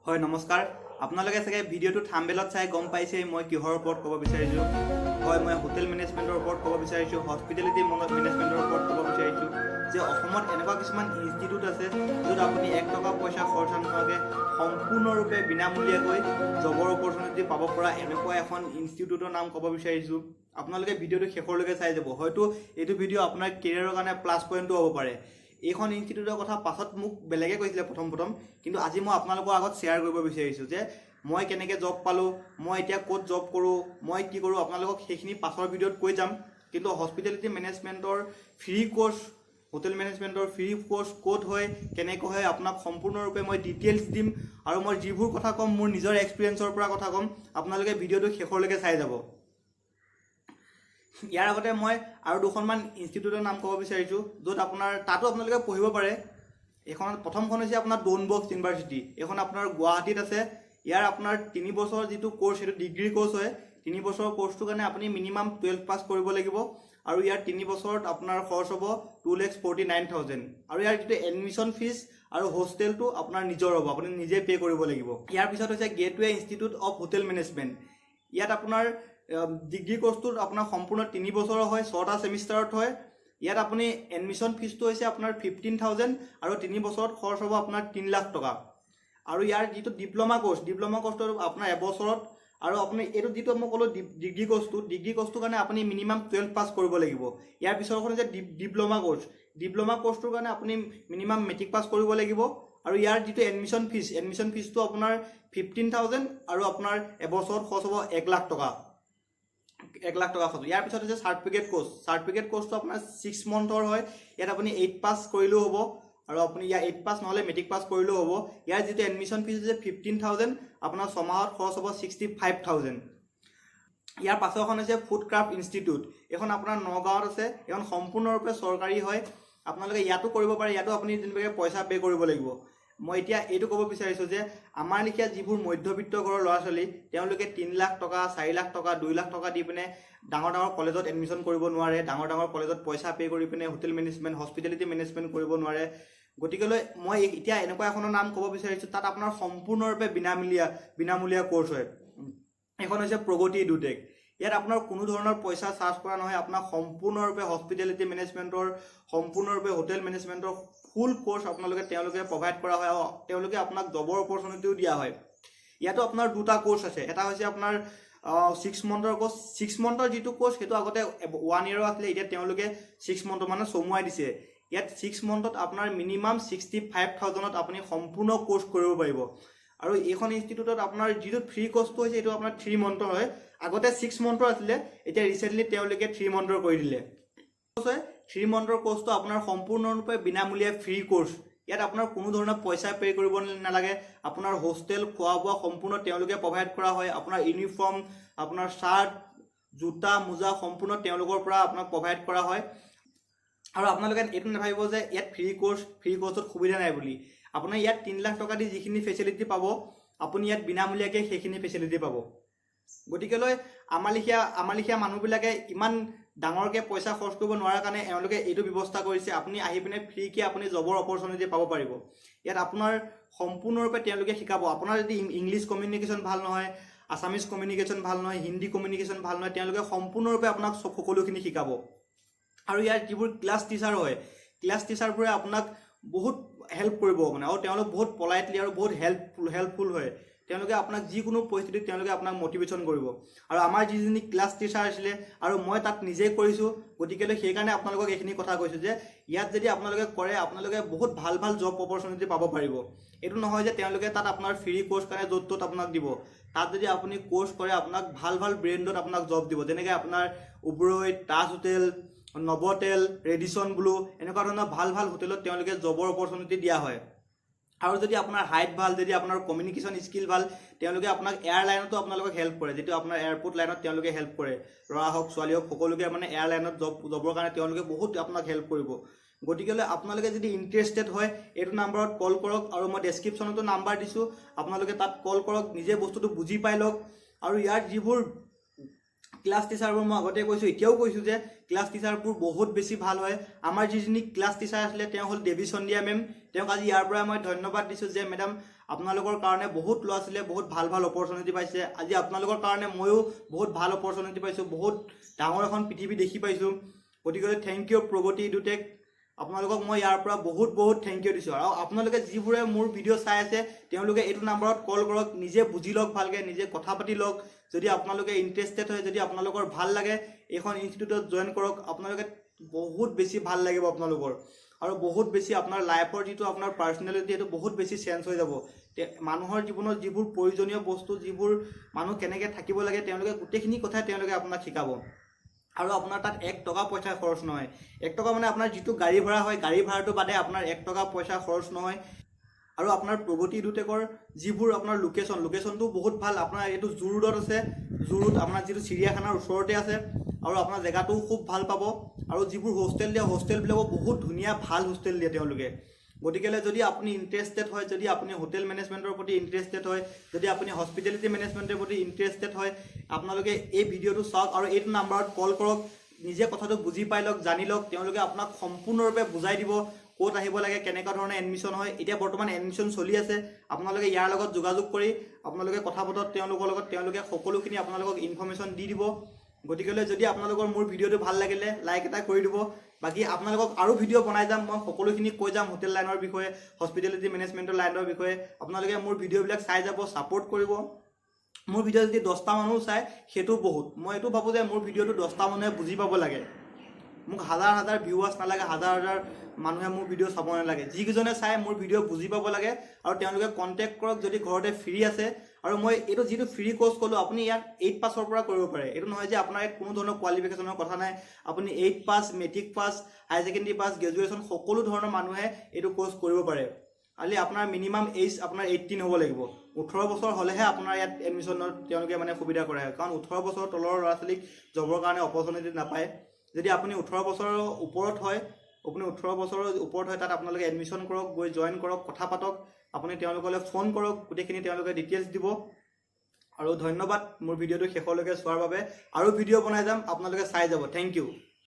হয়, নমস্কাৰ। আপোনালোকে চাগে ভিডিঅ'টো থাম্বনেইলত চাই গম পাইছেই মই কিহৰ ওপৰত ক'ব বিচাৰিছোঁ। হয়, মই হোটেল মেনেজমেণ্টৰ ওপৰত ক'ব বিচাৰিছোঁ, হস্পিটেলিটি মেনেজমেণ্টৰ ওপৰত ক'ব বিচাৰিছোঁ যে অসমত এনেকুৱা কিছুমান ইনষ্টিটিউট আছে য'ত আপুনি 1 টকা পইচা খৰচা নোহোৱাকৈ সম্পূৰ্ণৰূপে বিনামূলীয়াকৈ জবৰ অপৰচুনিটি পাব পৰা এনেকুৱা এখন ইনষ্টিটিউটৰ নাম ক'ব বিচাৰিছোঁ। আপোনালোকে ভিডিঅ'টো শেষলৈকে চাই যাব, হয়তো এইটো ভিডিঅ' আপোনাৰ কেৰিয়াৰৰ কাৰণে প্লাছ পইণ্টো হ'ব পাৰে। এইখন ইনষ্টিটিউটৰ কথা পাছত মোক বেলেগে কৈছিলে প্ৰথম প্ৰথম, কিন্তু আজি মই আপোনালোকৰ আগত শ্বেয়াৰ কৰিব বিচাৰিছোঁ যে মই কেনেকৈ জব পালোঁ, মই এতিয়া ক'ত জব কৰোঁ, মই কি কৰোঁ, আপোনালোকক সেইখিনি পাছৰ ভিডিঅ'ত কৈ যাম। কিন্তু হস্পিটেলিটি মেনেজমেণ্টৰ ফ্ৰী ক'ৰ্চ, হোটেল মেনেজমেণ্টৰ ফ্ৰী ক'ৰ্চ ক'ত হয়, কেনেকৈ হয়, আপোনাক সম্পূৰ্ণৰূপে মই ডিটেইলছ দিম আৰু মই যিবোৰ কথা ক'ম মোৰ নিজৰ এক্সপিৰিয়েঞ্চৰ পৰা কথা ক'ম। আপোনালোকে ভিডিঅ'টো শেষলৈকে চাই যাব। ইয়াৰ আগতে মই আৰু দুখনমান ইনষ্টিটিউটৰ নাম ক'ব বিচাৰিছোঁ য'ত আপোনাৰ তাতো আপোনালোকে পঢ়িব পাৰে। এইখন প্ৰথমখন হৈছে আপোনাৰ ডন বস্কো ইউনিভাৰ্চিটি। এইখন আপোনাৰ গুৱাহাটীত আছে। ইয়াৰ আপোনাৰ 3 বছৰৰ যিটো ক'ৰ্চ, সেইটো ডিগ্ৰী ক'ৰ্চ হয়। 3 বছৰৰ ক'ৰ্চটোৰ কাৰণে আপুনি মিনিমাম 12 পাছ কৰিব লাগিব আৰু ইয়াৰ 3 বছৰত আপোনাৰ খৰচ হ'ব 2,49,000 আৰু ইয়াৰ যিটো এডমিশ্যন ফিজ আৰু হোষ্টেলটো আপোনাৰ নিজৰ হ'ব, আপুনি নিজে পে' কৰিব লাগিব। ইয়াৰ পিছত হৈছে gateway institute of hotel management. ইয়াত আপোনাৰ ডিগ্ৰী ক'ৰ্চটোত আপোনাৰ সম্পূৰ্ণ 3 বছৰৰ হয়, ছটা ছেমিষ্টাৰত হয়। ইয়াত আপুনি এডমিশ্যন ফিজটো হৈছে আপোনাৰ 15,000 আৰু 3 বছৰত খৰচ হ'ব আপোনাৰ 3 লাখ টকা। আৰু ইয়াৰ যিটো ডিপ্ল'মা ক'ৰ্চ, ডিপ্ল'মা ক'ৰ্চটো আপোনাৰ এবছৰত আৰু আপুনি এইটো যিটো মই ক'লোঁ ডিগ্ৰী ক'ৰ্চটো, ডিগ্ৰী ক'ৰ্চটোৰ কাৰণে আপুনি মিনিমাম 12 পাছ কৰিব লাগিব। ইয়াৰ পিছৰখন হৈছে ডিপ্ল'মা ক'ৰ্চ। ডিপ্ল'মা ক'ৰ্চটোৰ কাৰণে আপুনি মিনিমাম মেট্ৰিক পাছ কৰিব লাগিব আৰু ইয়াৰ যিটো এডমিশ্যন ফিজ, এডমিশ্যন ফিজটো আপোনাৰ 15,000 আৰু আপোনাৰ এবছৰত খৰচ হ'ব 1 লাখ টকা, 1 লাখ টকা খৰচ। ইয়াৰ পিছত হৈছে চাৰ্টিফিকেট ক'ৰ্চ। চাৰ্টিফিকেট ক'ৰ্চটো আপোনাৰ 6 মন্থৰ হয়। ইয়াত আপুনি 8 পাছ কৰিলেও হ'ব আৰু আপুনি ইয়াৰ 8 পাছ নহ'লে মেট্ৰিক পাছ কৰিলেও হ'ব। ইয়াৰ যিটো এডমিশ্যন ফিজ হৈছে 15,000, আপোনাৰ ছমাহত খৰচ হ'ব 65,000। ইয়াৰ পাছৰখন হৈছে ফুড ক্ৰাফ্ট ইনষ্টিটিউট। এইখন আপোনাৰ নগাঁৱত আছে। এইখন সম্পূৰ্ণৰূপে চৰকাৰী হয়। আপোনালোকে ইয়াতো কৰিব পাৰে। ইয়াতো আপুনি যেনিবাকে পইচা পে' কৰিব লাগিব। মই এতিয়া এইটো ক'ব বিচাৰিছোঁ যে আমাৰ লেখীয়া যিবোৰ মধ্যবিত্ত ঘৰৰ ল'ৰা ছোৱালী, তেওঁলোকে 3 লাখ টকা, 4 লাখ টকা, 2 লাখ টকা দি পিনে ডাঙৰ ডাঙৰ কলেজত এডমিশ্যন কৰিব নোৱাৰে, ডাঙৰ ডাঙৰ কলেজত পইচা পে' কৰি পিনে হোটেল মেনেজমেণ্ট, হস্পিটেলিটি মেনেজমেণ্ট কৰিব নোৱাৰে। গতিকেলৈ মই এতিয়া এনেকুৱা এখনৰ নাম ক'ব বিচাৰিছোঁ, তাত আপোনাৰ সম্পূৰ্ণৰূপে বিনামূলীয়া বিনামূলীয়া ক'ৰ্চ হয়। এইখন হৈছে প্ৰগতি এডুটেক। ইয়াত আপোনাৰ কোনো ধৰণৰ পইচা চাৰ্জ কৰা নহয়। আপোনাক সম্পূৰ্ণৰূপে হস্পিটেলিটি মেনেজমেণ্টৰ, সম্পূৰ্ণৰূপে হোটেল মেনেজমেণ্টৰ ফুল ক'ৰ্চ তেওঁলোকে প্ৰভাইড কৰা হয় আৰু তেওঁলোকে আপোনাক জবৰ অপৰচুনিটিও দিয়া হয়। ইয়াতো আপোনাৰ দুটা ক'ৰ্চ আছে। এটা হৈছে আপোনাৰ 6 মন্থৰ ক'ৰ্চ। 6 মন্থৰ যিটো ক'ৰ্চ, সেইটো আগতে ওৱান ইয়েৰৰ আছিলে, এতিয়া তেওঁলোকে 6 মন্থৰ মানে চমুৱাই দিছে। ইয়াত 6 মন্থত আপোনাৰ মিনিমাম 65,000ত আপুনি সম্পূৰ্ণ ক'ৰ্চ কৰিব পাৰিব। আৰু এইখন ইনষ্টিটিউটত আপোনাৰ যিটো ফ্ৰী ক'ৰ্চটো হৈছে, এইটো আপোনাৰ 3 মন্থৰ হয়। আগতে 6 মন্থৰ আছিলে, এতিয়া ৰিচেণ্টলি তেওঁলোকে 3 মন্থৰ কৰি দিলে। 3 মন্থৰ ক'ৰ্চটো আপোনাৰ সম্পূৰ্ণৰূপে বিনামূলীয়া ফ্ৰী ক'ৰ্চ। ইয়াত আপোনাৰ কোনো ধৰণৰ পইচা পে' কৰিব নালাগে। আপোনাৰ হোষ্টেল, খোৱা বোৱা সম্পূৰ্ণ তেওঁলোকে প্ৰভাইড কৰা হয়। আপোনাৰ ইউনিফৰ্ম, আপোনাৰ চাৰ্ট, জোতা, মোজা সম্পূৰ্ণ তেওঁলোকৰ পৰা আপোনাক প্ৰভাইড কৰা হয়। আৰু আপোনালোকে এইটো নাভাবিব যে ইয়াত ফ্ৰী ক'ৰ্চ, ফ্ৰী ক'ৰ্চত সুবিধা নাই বুলি। আপোনাৰ ইয়াত 3 লাখ টকা দি যিখিনি ফেচিলিটি পাব, আপুনি ইয়াত বিনামূলীয়াকৈ সেইখিনি ফেচিলিটি পাব। গতিকেলৈ আমাৰ লেখীয়া মানুহবিলাকে ইমান ডাঙৰকৈ পইচা খৰচ কৰিব নোৱাৰাৰ কাৰণে এওঁলোকে এইটো ব্যৱস্থা কৰিছে। আপুনি আহি পিনে ফ্ৰীকৈ আপুনি জবৰ অপৰচুনিটি পাব পাৰিব। ইয়াত আপোনাৰ সম্পূৰ্ণৰূপে তেওঁলোকে শিকাব। আপোনাৰ যদি ইংলিছ কমিউনিকেশ্যন ভাল নহয়, আছামিজ কমিউনিকেশ্যন ভাল নহয়, হিন্দী কমিউনিকেশ্যন ভাল নহয়, তেওঁলোকে সম্পূৰ্ণৰূপে আপোনাক সকলোখিনি শিকাব। আৰু ইয়াৰ যিবোৰ ক্লাছ টিচাৰ হয়, ক্লাছ টিচাৰবোৰে আপোনাক বহুত হেল্প কৰিব মানে আৰু তেওঁলোক বহুত পলাইটলি আৰু বহুত হেল্পফুল হয়। তেওঁলোকে আপোনাক যিকোনো পৰিস্থিতিত তেওঁলোকে আপোনাক মটিভেশ্যন কৰিব। আৰু আমাৰ যিজনী ক্লাছ টিচাৰ আছিলে আৰু মই তাত নিজেই কৰিছোঁ, গতিকেলৈ সেইকাৰণে আপোনালোকক এইখিনি কথা কৈছোঁ যে ইয়াত যদি আপোনালোকে কৰে, আপোনালোকে বহুত ভাল ভাল জব অপৰচুনিটি পাব পাৰিব। এইটো নহয় যে তেওঁলোকে তাত আপোনাৰ ফ্ৰী ক'ৰ্চ কাৰণে য'ত ত'ত আপোনাক দিব। তাত যদি আপুনি ক'ৰ্চ কৰে, আপোনাক ভাল ভাল ব্ৰেণ্ডত আপোনাক জব দিব, যেনেকৈ আপোনাৰ ওবৰয়, তাজ হোটেল, নভটেল, ৰেডিচন ব্লু, এনেকুৱা ধৰণৰ ভাল ভাল হোটেলত তেওঁলোকে জবৰ অপৰচুনিটি দিয়া হয়। আৰু যদি আপোনাৰ হাইট ভাল, যদি আপোনাৰ কমিউনিকেশ্যন স্কিল ভাল, তেওঁলোকে আপোনাক এয়াৰলাইনতো আপোনালোকক হেল্প কৰে। যিটো আপোনাৰ এয়াৰপৰ্ট লাইনত তেওঁলোকে হেল্প কৰে। ল'ৰা হওক, ছোৱালী হওক, সকলোকে মানে এয়াৰলাইনত জবৰ কাৰণে তেওঁলোকে বহুত আপোনাক হেল্প কৰিব। গতিকেলৈ আপোনালোকে যদি ইণ্টাৰেষ্টেড হয়, এইটো নাম্বাৰত কল কৰক আৰু মই ডেছক্ৰিপশ্যনতো নাম্বাৰ দিছোঁ। আপোনালোকে তাত কল কৰক, নিজে বস্তুটো বুজি পাই লওক। আৰু ইয়াৰ যিবোৰ ক্লাছ টিচাৰবোৰ, মই আগতে কৈছোঁ, এতিয়াও কৈছোঁ যে ক্লাছ টিচাৰবোৰ বহুত বেছি ভাল হয়। আমাৰ যিজনী ক্লাছ টিচাৰ আছিলে, তেওঁ হ'ল দেৱী সন্ধিয়া মেম। তেওঁক আজি ইয়াৰ পৰাই মই ধন্যবাদ দিছোঁ যে মেডাম, আপোনালোকৰ কাৰণে বহুত ল'ৰা ছোৱালীয়ে বহুত ভাল ভাল অপৰচুনিটি পাইছে। আজি আপোনালোকৰ কাৰণে ময়ো বহুত ভাল অপৰচুনিটি পাইছোঁ, বহুত ডাঙৰ এখন পৃথিৱী দেখি পাইছোঁ। গতিকে thank U প্ৰগতি এডুটেক, আপোনালোকক মই ইয়াৰ পৰা বহুত বহুত thank U দিছোঁ। আৰু আপোনালোকে যিবোৰে মোৰ ভিডিঅ' চাই আছে, তেওঁলোকে এইটো নাম্বাৰত কল কৰক, নিজে বুজি লওক, ভালকৈ নিজে কথা পাতি লওক। যদি আপোনালোকে ইণ্টাৰেষ্টেড হয়, যদি আপোনালোকৰ ভাল লাগে, এইখন ইনষ্টিটিউটত জইন কৰক। আপোনালোকে বহুত বেছি ভাল লাগিব আপোনালোকৰ আৰু বহুত বেছি আপোনাৰ লাইফৰ যিটো আপোনাৰ পাৰ্চনেলিটি, সেইটো বহুত বেছি চেঞ্জ হৈ যাব। মানুহৰ জীৱনত যিবোৰ প্ৰয়োজনীয় বস্তু, যিবোৰ মানুহ কেনেকৈ থাকিব লাগে, তেওঁলোকে গোটেইখিনি কথাই তেওঁলোকে আপোনাক শিকাব। আৰু আপোনাৰ তাত এক টকা পইচা খৰচ নহয়। 1 টকা মানে আপোনাৰ যিটো গাড়ী ভাড়া হয়, গাড়ী ভাড়াটো বাদে আপোনাৰ 1 টকা পইচা খৰচ নহয়। আৰু আপোনাৰ প্ৰগতি এডুটেকৰ যিবোৰ আপোনাৰ লোকেশ্যন, লোকেশ্যনটো বহুত ভাল। আপোনাৰ এইটো জু ৰোডত আছে। জু ৰোড আপোনাৰ যিটো চিৰিয়াখানাৰ ওচৰতে আছে আৰু আপোনাৰ জেগাটোও খুব ভাল পাব। আৰু যিবোৰ হোষ্টেল দিয়ে, হোষ্টেলবিলাকো বহুত ধুনীয়া ভাল হোষ্টেল দিয়ে তেওঁলোকে। গতিকেলৈ যদি আপুনি ইণ্টাৰেষ্টেড হয়, যদি আপুনি হোটেল মেনেজমেণ্টৰ প্ৰতি ইণ্টাৰেষ্টেড হয়, যদি আপুনি হস্পিটেলিটি মেনেজমেণ্টৰ প্ৰতি ইণ্টাৰেষ্টেড হয়, আপোনালোকে এই ভিডিঅ'টো চাওক আৰু এইটো নাম্বাৰত কল কৰক। নিজে কথাটো বুজি পাই লওক, জানি লওক। তেওঁলোকে আপোনাক সম্পূৰ্ণৰূপে বুজাই দিব ক'ত আহিব লাগে, কেনেকুৱা ধৰণে এডমিশ্যন হয়। এতিয়া বৰ্তমান এডমিশ্যন চলি আছে। আপোনালোকে ইয়াৰ লগত যোগাযোগ কৰি আপোনালোকে কথা পাতক তেওঁলোকৰ লগত, তেওঁলোকে সকলোখিনি আপোনালোকক ইনফৰ্মেশ্যন দি দিব। গতিকেলৈ যদি আপোনালোকৰ মোৰ ভিডিঅ'টো ভাল লাগিলে, লাইক এটা কৰি দিব। বাকী আপোনালোকক আৰু ভিডিঅ' বনাই যাম, মই সকলোখিনি কৈ যাম হোটেল লাইনৰ বিষয়ে, হস্পিটেলিটি মেনেজমেণ্টৰ লাইনৰ বিষয়ে। আপোনালোকে মোৰ ভিডিঅ'বিলাক চাই যাব, ছাপৰ্ট কৰিব। মোৰ ভিডিঅ' যদি 10টা মানুহ চায়, সেইটো বহুত। মই এইটো ভাবোঁ যে মোৰ ভিডিঅ'টো 10টা মানুহে বুজি পাব লাগে। মোক হাজাৰ হাজাৰ ভিউৱাৰ্ছ নালাগে, হাজাৰ হাজাৰ মানুহে মোৰ ভিডিঅ' চাব নালাগে। যিকেইজনে চাই মোৰ ভিডিঅ' বুজি পাব লাগে আৰু তেওঁলোকে কণ্টেক্ট কৰক যদি ঘৰতে ফ্ৰী আছে। আৰু মই এইটো যিটো ফ্ৰী কৰ্চ ক'লোঁ, আপুনি ইয়াত 8 পাছৰ পৰা কৰিব পাৰে। এইটো নহয় যে আপোনাৰ ইয়াত কোনো ধৰণৰ কোৱালিফিকেশ্যনৰ কথা নাই। আপুনি 8 pass, matric pass, higher secondary pass, graduation, সকলো ধৰণৰ মানুহে এইটো কৰ্চ কৰিব পাৰে। খালি আপোনাৰ মিনিমাম এইজ আপোনাৰ 18 হ'ব লাগিব। 18 বছৰ হ'লেহে আপোনাৰ ইয়াত এডমিশ্যনত তেওঁলোকে মানে সুবিধা কৰে, কাৰণ 18 বছৰৰ তলৰ ল'ৰা ছোৱালীক জবৰ কাৰণে অপৰচুনিটি নাপায়। যদি আপুনি 18 বছৰৰ ওপৰত হয়, আপুনি 18 বছৰৰ ওপৰত হয়, তাত আপোনালোকে এডমিশ্যন কৰক, গৈ জইন কৰক, কথা পাতক। আপুনি তেওঁলোকলৈ ফোন কৰক, গোটেইখিনি তেওঁলোকে ডিটেইলছ দিব। আৰু ধন্যবাদ মোৰ ভিডিঅ'টো শেষলৈকে চোৱাৰ বাবে। আৰু ভিডিঅ' বনাই যাম, আপোনালোকে চাই যাব। Thank U.